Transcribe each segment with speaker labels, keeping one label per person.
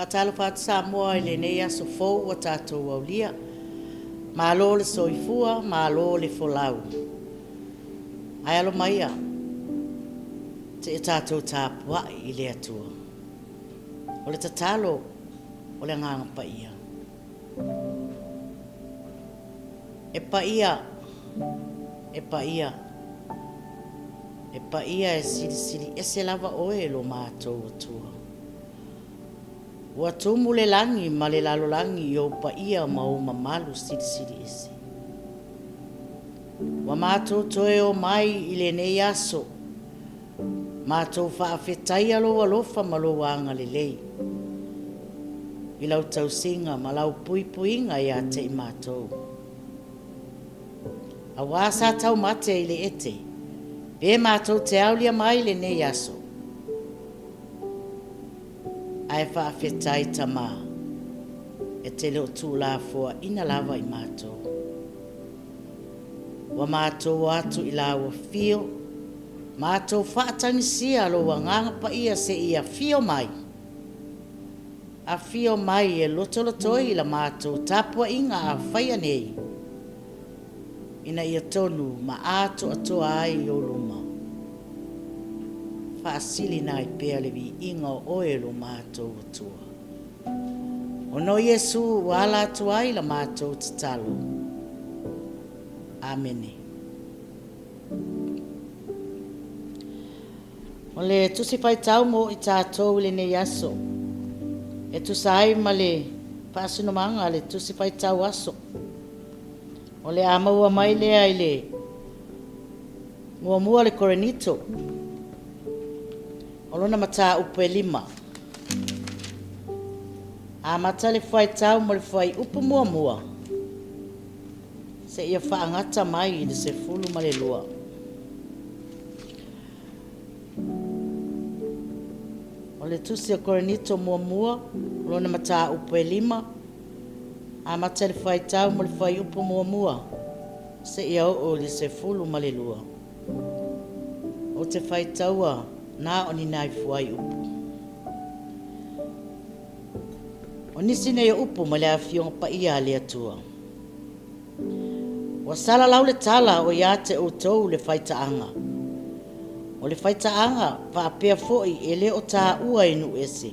Speaker 1: Faatalofa atu Samoa i lenei aso fou ua tatou aulia. Malo le soifua, malo le folau. Ae alo maia, seia tatou tapuai i le Atua. O le tatalo o le Agaga Paia. E paia, e paia, e paia e silisili ese lava oe e lo matou Atua. Ua tumu le lagi ma le lalolagi i ou paia ma ou mamalu silisili ese. Ua matou toe o mai i lenei aso, matou faafetaia lou alofa ma lou agalelei i lau tausiga ma lau puipuiga ia te i matou. Auā sa taumate i le ete, pe matou te aulia mai lenei aso. Ae faafetai Tama, e te le o tuulafoaina lava i matou. Ua matou o atu i lau afio, matou faatagisia lou Agaga Paia seia afio mai. Afio mai e lotolotoi la matou tapuaiga a faia nei, ina ia tonu ma atoatoa ai i ou luma. Faasilina ai pea le viiga o oe lo matou Atua. Ona o Iesu ua ala atu ai la matou tatalo. Amene. O le Tusi Faitau mo i tatou i lenei aso, e tusa ai ma le faasinomaga a le Tusi Faitau Aso. O le a maua mai lea i le muamua le Korinito, o lona mataupu e 5. Amata le faitau mo le fuaiupu muamua seia faagata mai i le 12. O le Tusi a Korinito muamua, o lona mataupu e 5, amata i le fuaitau mo le fuaiupu muamua seia oo i le 12. Ou te faitaua na o ni nai fuaiupu. O nisi nei o upu mai le Afioga Paia a le Atua. Ua salalau le tala o ia te outou le faitaaga. O le faitaaga faapea foi e le o taua i nuu ese.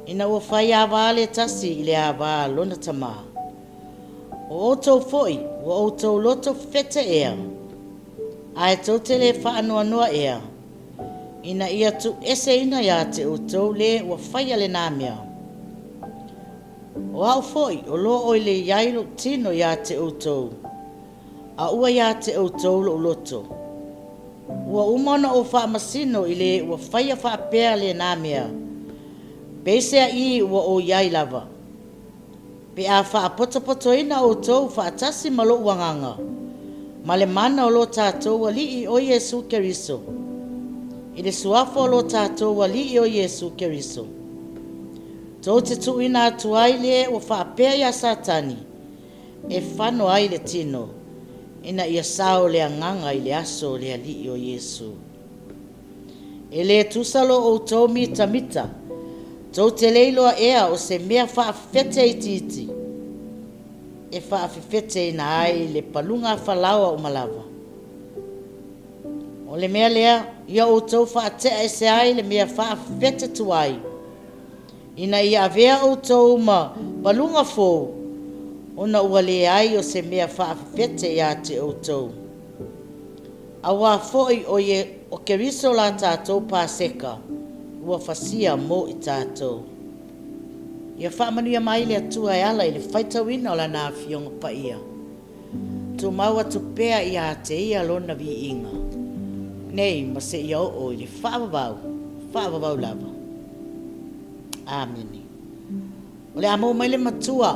Speaker 1: Ina ua fai ava le tasi i le ava a lona tamā. O outou foi ua outou loto fete ea, ae tou te le faanoanoa ea, ina ia tuueseina ia te outou le ua faia lenā mea. O au foi o lo o i le i ai lou tino ia te outou, a ua ia te outou lou loto. Ua uma ona ou faamasino i le ua faia faapea lenā mea, peiseai ua ou i ai lava. Pe a faapotopotoina outou faatasi ma lou agaga, ma le mana o lo tatou Alii o Iesu Keriso, i le suafa o lo tatou Alii o Iesu Keriso, tou te tuuina atu ai le ua faapea iā Satani e fano ai le tino, ina ia sao le agaga i le aso o le Alii o Iesu. E le tusa lo outou mitamita, tou te le iloa ea o se mea faafefete itiiti e faafefeteina ai le paluga falaoa uma lava. O le mea lea, ia outou faatea ese ai le mea faafefete tuai, ina ia avea outou ma paluga fou, ona ua leai o se mea faafefete ia te outou. Auā foi o o Keriso la tatou Paseka ua fasia mo i tatou. Ia faamanuia mai le Atua e ala i le faitauina o Lana Afioga Paia. Tumau atu pea ia te Ia Lona viiga, nei ma seia oo i le faavavau, faavavau lava. Amene. O le a maua mai le matua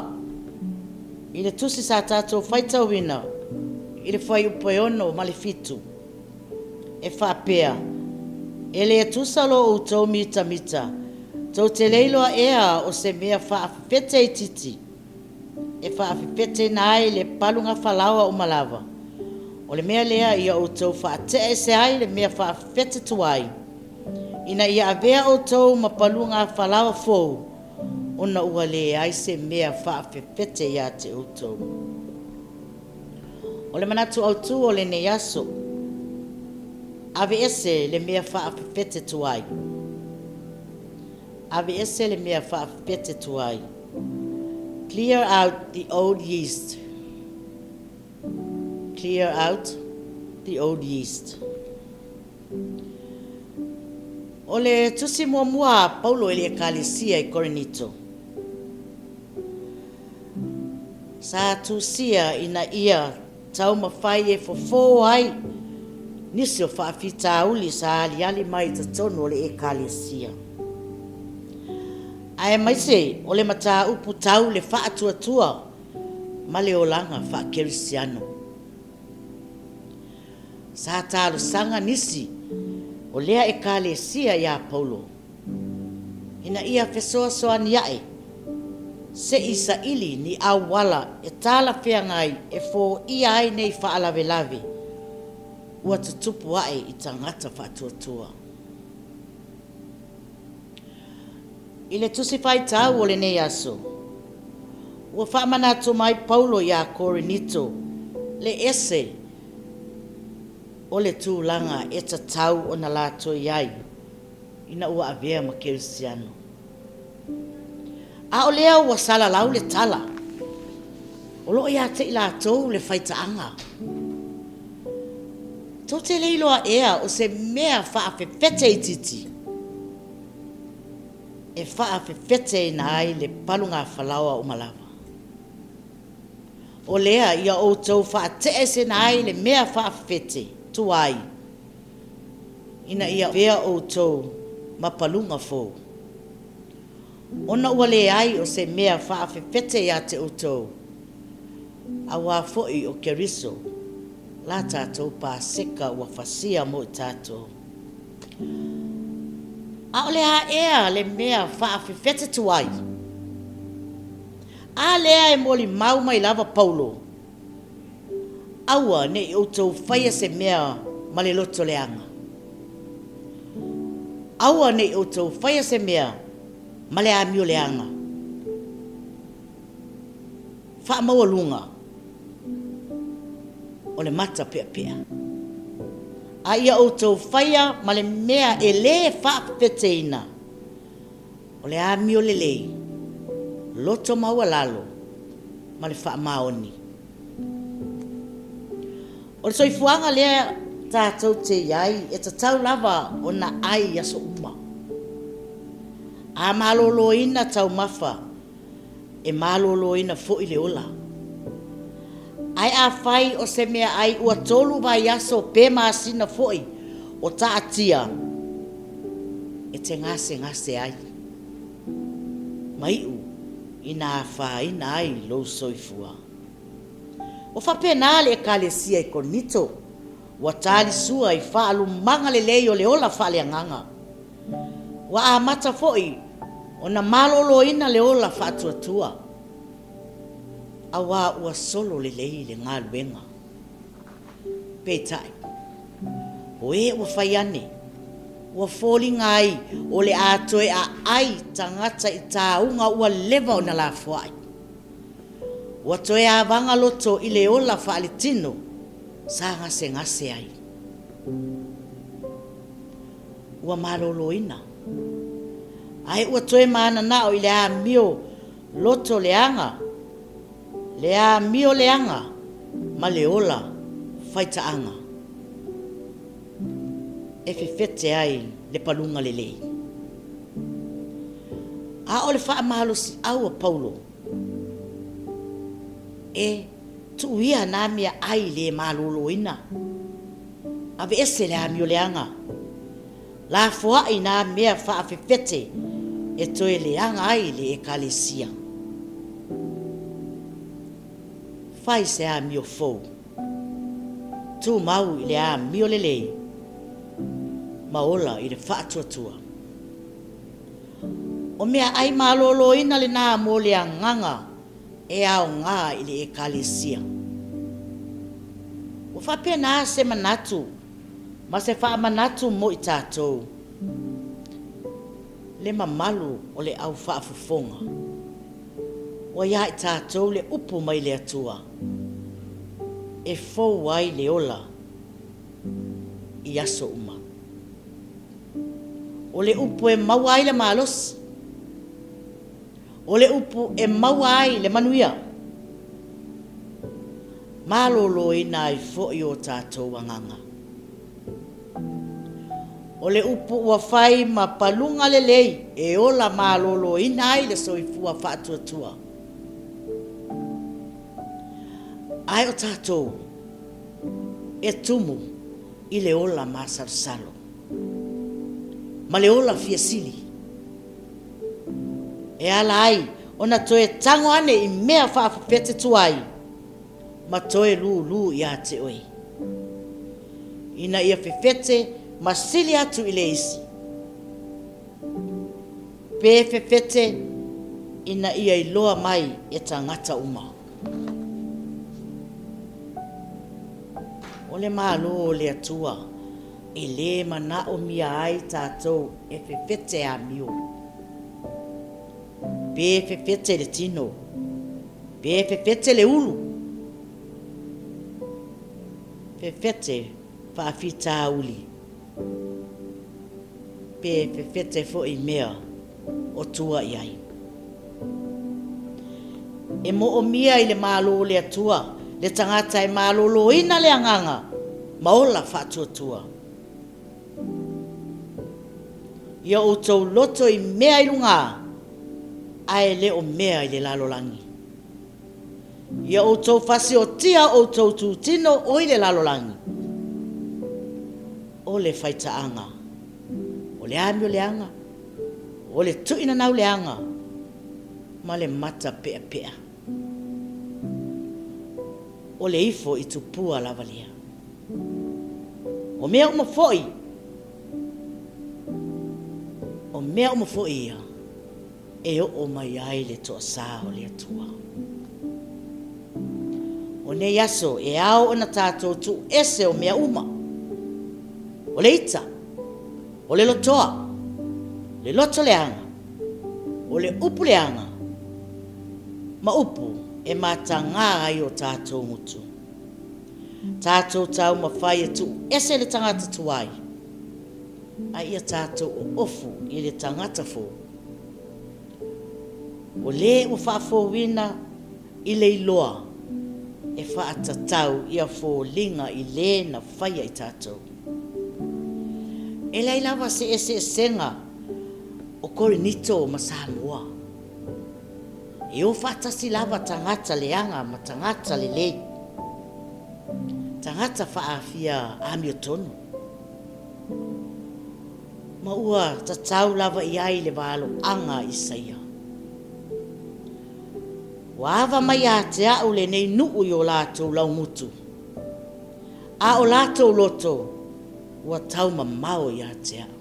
Speaker 1: i le tusi sa tatou faitauina i le fuaiupu e 6 ma le 7, e faapea, E le tusa lo outou mitamita, tou te le iloa ea o se mea faafefete itiiti e faafefeteina ai le paluga falaoa uma lava. O le mea lea ia outou faatea ese ai le mea faafefete tuai, ina ia avea outou ma paluga falaoa fou. ona ua leai se mea faafefete ia te outou. O le manatu autu o lenei aso, aveese le mea faafefete tuai. Aveese le mea faafefete tuai. Clear out the old yeast. Clear out the old yeast. O le tusi muamua a Paulo i le Ekalesia i Korinito, sa tusia ina ia taumafai e fofo ai nisi o faafitauli sa aliali mai i totonu o le Ekalesia, aemaise o le mataupu tau le faatuatua ma le olaga faakerisiano. Sa talosaga nisi o lea Ekalesia iā Paulo ina ia fesoasoani aʻe se i saili ni auala e talafeagai e foia ai nei faalavelave ua tutupu aʻe i tagata faatuatua. I le Tusi Faitau o lenei aso, ua faamanatu mai Paulo iā Korinito le ese o le tulaga e tatau ona latou i ai ina ua avea ma Kerisiano. A o lea ua salalau le tala, o lo o ia te i latou le faitaaga. Tou te le iloa ea o se mea faafefete itiiti e faafefeteina ai le palugafalaoa uma lava. O lea ia outou faate'eseina ai le mea faafefete tuai, ina ia avea outou ma paluga fou. Ona ua leai o se mea faafefete ia te outou, auā foi o Keriso la tatou Paseka ua fasia mo i tatou. A o le a ea le mea faafefete tuai? A lea e molimau mai lava Paulo, Aua ne i outou faia se mea ma le loto leaga. Aua ne i outou faia se mea ma le amio leaga. Faamaualuga o le mata peapea. A ia outou faia ma le mea e lē faafefeteina, o le amio lelei, loto maualalo ma le faamaoni. O le soifuaga lea tatou te i ai e tatau lava ona ai i aso uma. A maloloina taumafa, e maloloina foi le ola. Ae afai o se meaai ua tolu vaiaso pe masina foi o taatia, e te gasegase ai ma iu ina afaina ai lou soifua. Ua faapena le Ekalesia i Korinito, ua talisua i faalumaga lelei o le ola faaleagaga. Ua amata foi ona maloloina le ola faatuatua, auā ua solo lelei le galuega. Peitai, o e ua fai ane, ua foliga ai o le a toe aai tagata i tauga ua leva ona lafoai. Ua toe avaga loto i le ola faaletino sa gasegase ai. Ua maloloina, ae ua toe mananao i le amio loto leaga, le amio leaga ma le ola faitaaga e fefete ai le paluga lelei. A o le faamalosiau a Paulo, E tuu ia na meaai le maloloina, aveese le amio leaga, lafoai nā mea faafefete e toe leaga ai le Ekalesia. Fai se amio fou, tumau i le amio lelei ma ola i le faatuatua. O meaai maloloina lena mo le agaga e aoga i le Ekalesia. Ua faapena se manatu ma se faamanatu mo i tatou, le mamalu o le au faafofoga. Ua iā i tatou le upu mai le Atua e fou ai le ola i aso uma. O le upu e maua ai le malosi. O le upu e maua ai le manuia. Maloloina ai foi o tatou agaga. O le upu ua fai ma paluga lelei e ola maloloina ai le soifua faatuatua. Ae o tatou e tumu i le ola masalosalo ma le ola fia sili e ala ai ona toe tago ane i mea faafefete tuai ma toe lulu ia te oe, ina ia fefete ma sili atu i le isi, pe fefete ina ia iloa mai e tagata uma. O le Malo o le Atua e lē manaomia ai tatou e fefete amio, pe fefete le tino, pe fefete le ulu, fefete faafitauli, pe fefete foi i mea o tua i ai. E moomia i le Malo o le Atua le tagata e maloloina le agaga ma ola faatuatua. Ia outou loto i mea i luga, ae le o mea i le lalolagi. Ia outou fasiotia outou itutino o i le lalolagi, o le faitaaga, o le amio leaga, o le tuinanau leaga, ma le mata peapea. O le ifo i tupua lava lea. O mea uma foi, o mea uma foi ia e oo mai ai le toasā o le Atua. O nei aso e ao ona tatou tuu ese o mea uma, o le ita, o le lotoa, le loto leaga, o le upu leaga, ma upu e mataga ai o tatou gutu. Tatou taumafai e tuu ese le tagata tuai, a ia tatou oofu i le tagata fou. O le ua faafouina i le iloa e faatatau ia foliga i le na faia i tatou. E leai lava se eseesega o Korinito ma Samoa. E o faatasi lava tagata leaga ma tagata lelei, tagata faaafia amiotonu. Ma ua tatau lava i ai le valoaga a Isaia. Ua ava mai ia te a'u lenei nuu i o latou laugutu, a o latou loto ua taumamao ia te a'u.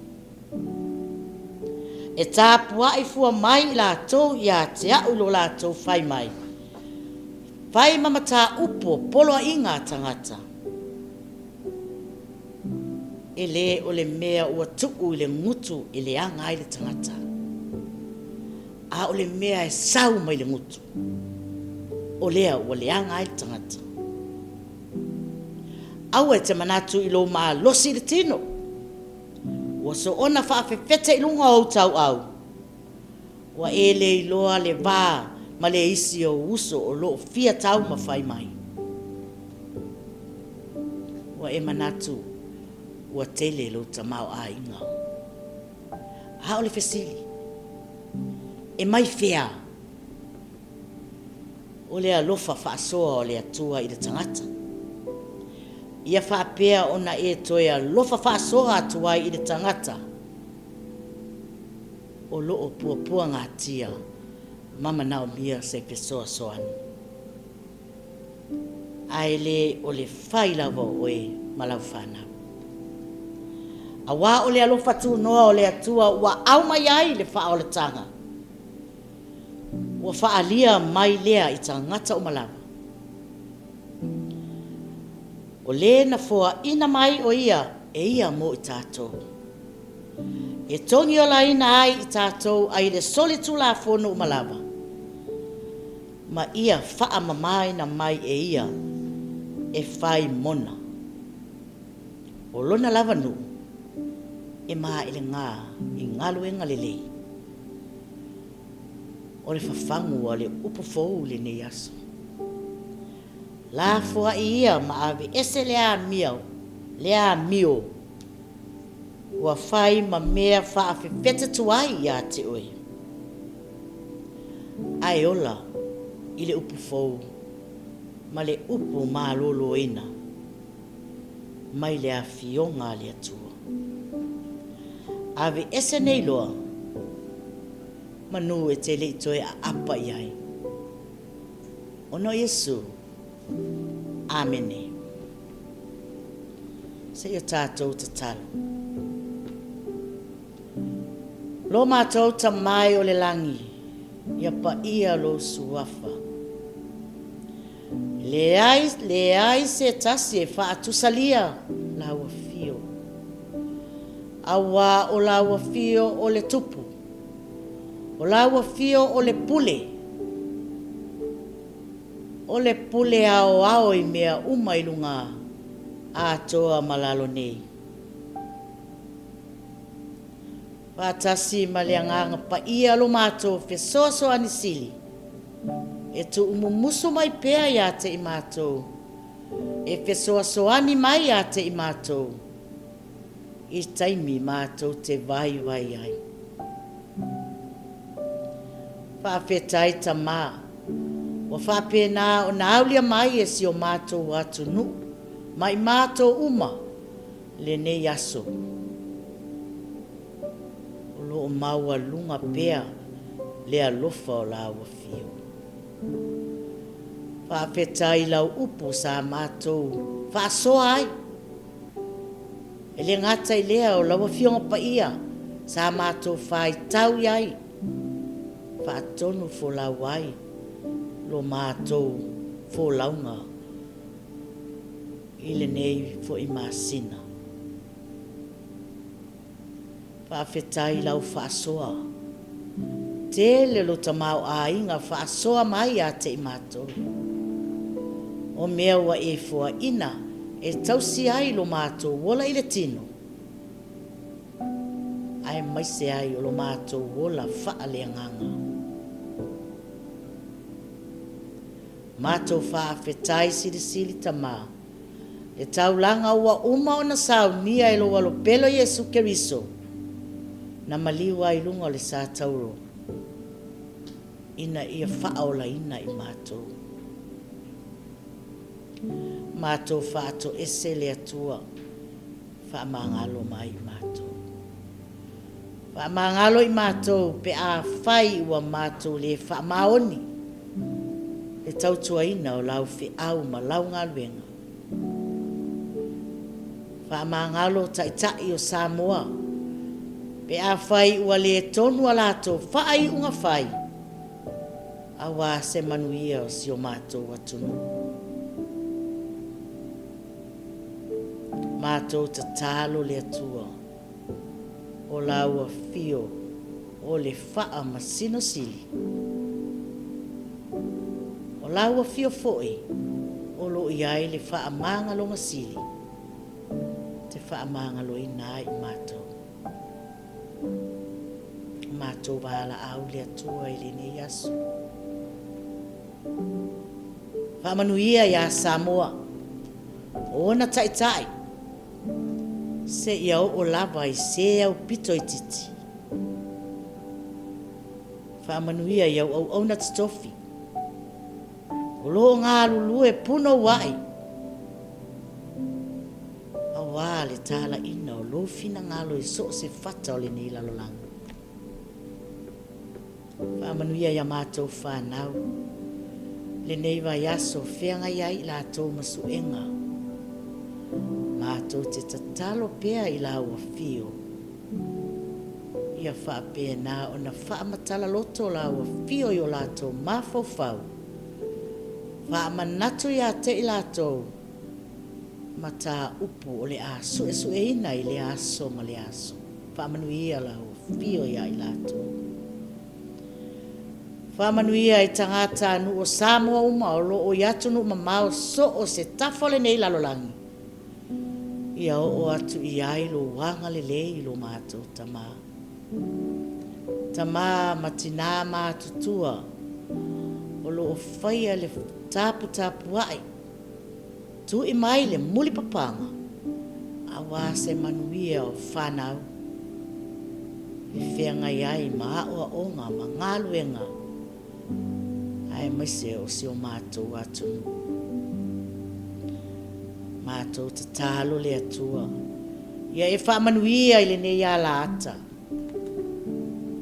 Speaker 1: E tapua'i fua mai i latou ia te a'u i lo latou fai mai, fai ma mataupu o poloaiga a tagata. E le o le mea ua tuu i le gutu e leaga ai le tagata, a o le mea e sau mai le gutu, o lea ua leaga ai le tagata. Aua e te manatu i lou malosi i le tino, ua soona faafefete i luga o ou tauau, Ua e le iloa le va ma le isi ou uso o lo o fia taumafai mai. Ua e manatu ua tele lou tamaoaiga. A o le fesili, e mai fea? O le alofa faasoa o le Atua i le tagata. Ia faapea ona e toe alofa faasoa atu ai i le tagata o lo o puapuagatia ma manaomia se fesoasoani. Ae le o le fai lava o oe ma lau fanau. Auā o le alofa tunoa o le Atua ua aumai ai le faaolataga, ua faaalia mai lea i tagata uma lava. O le na foaina mai o ia e ia mo i tatou. E togiolaina ai i tatou ai le solitulafono uma lava. ma ia faamamaina mai e ia e fai mona. O lona lava nuu e maelega i galuega lelei. O le fafagu a le upu fou i lenei aso. Lafoai ia ma aveese le amio, le amio ua fai ma mea faafefete tuai ia te oe, ae ola i le upu fou ma le upu maloloina mai le Afioga a le Atua. Aveese nei loa manu e te le i toe aapa i ai. Ona o Iesu. Amene. Seia tatou tatalo. Lo matou Tama e o le lagi, ia paia lou suafa. Leai, leai se tasi e faatusalia lau afio. Auā o lau afio o le Tupu, o lau afio o le Pule, o le Pule aoao i mea uma i luga atoa ma lalo nei. Faatasi ma le Agaga Paia lo matou fesoasoani sili, e tuumumusu mai pea ia te i matou, e fesoasoani mai ia te i matou i taimi matou te vaivai ai. Faafetai Tama, ua faapena ona aulia mai e si o matou atunuu ma i matou uma lenei aso. O lo o maualuga pea le alofa o lau Afio. Faafetai i lau upu sa matou faasoa ai. E le gata i lea o lau Afioga Paia sa matou faitau i ai, faatonu folau ai lo matou folauga i lenei foi masina. Faafetai i lau faasoa. Tele lo tamaoaiga faasoa mai ia te i matou. O mea ua e foaina e tausi ai lo matou ola i le tino, aemaise ai o lo matou ola faaleagaga. Matou faafetai silisili Tama, le taulaga ua uma ona saunia e lou Alo pele o Iesu Keriso, na maliu ai i luga o le sa tauro, ina ia faaolaina i matou. Matou faatoese le Atua, faamagalo mai i matou. Faamagalo i matou pe afai ua matou le faamaoni le tautuaina o lau feau ma lau galuega. Faamagalo Taitai o Samoa pe afai ua le tonu a latou faaiuga fai aua se manuia o si o matou atunuu. Matou tatalo le Atua. O lau afio o le Faamasino Sili. O lau afio foi o lo o i ai le Faamagaloga Sili te faamagaloina ai i matou. O matou valaau le Atua i lenei aso. Faamanuia ia Samoa, o ona taitai, seia oo lava i se aupito itiiti. Faamanuia i au auauna totofi o lo o galulue punouai aua le talaiina o lou finagalo i so o se fata o lenei lalolagi. Faamanuia i a matou fanau lenei vaiaso feagai ai i latou ma suega. Matou te tatalo pea i lau afio ia faapena ona faamatala loto lau afio i o latou mafaufau, faamanatu ia te i latou mataupu o le a suesueina i lea aso ma lea aso. Faamanuia lau afio ia i latou. Faamanuia i tagatanuu o Samoa uma o lo o i atunuu mamao so o se tafa o lenei lalolagi, ia oo atu i ai lou agalelei i lo matou Tama. Tama ma tina matutua o lo o faia le taputapuai, tui mai le mulipapaga aua se manuia o fanau e feagai ai ma aoaoga ma galuega aemaise o si o matou atunuu. Matou tatalo le Atua ia e faamanuia i lenei alaata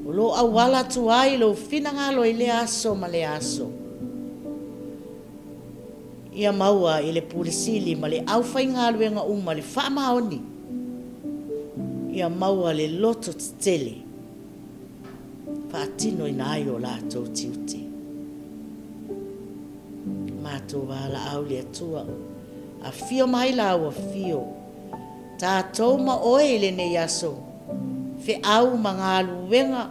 Speaker 1: o lo o auala atu ai lou finagalo i lea aso ma lea aso. Ia maua i le Pule Sili ma le aufaigaluega uma le faamaoni, ia maua le loto tetele e faatinoina ai o latou tiute. Matou valaau le Atua, afio mai la ua afio, tatou ma oe i lenei aso, feau ma galuega,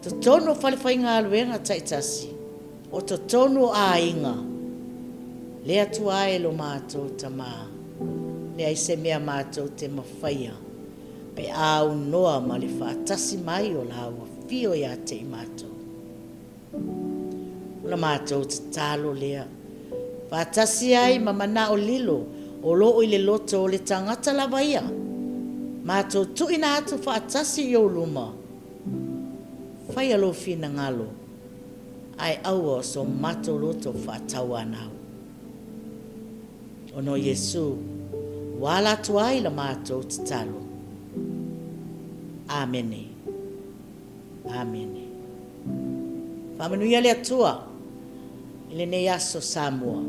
Speaker 1: totonu o falefaigaluega taitasi, o totonu o aiga, le Atua e lo matou Tama, leai se mea matou te mafaia pe a aunoa ma le faatasi mai o la ua afio ia te i matou. O la matou tatalo lea, faatasi ai ma manao lilo o lo o i le loto o le tagata lava ia, matou tuuina atu faatasi i ou luma, faia lou finagalo ae aua o so matou loto faatauanau. Ona o Iesu, ua ala atu ai la matou tatalo. Amene. Amene. Faamanuia le Atua i lenei aso Samoa.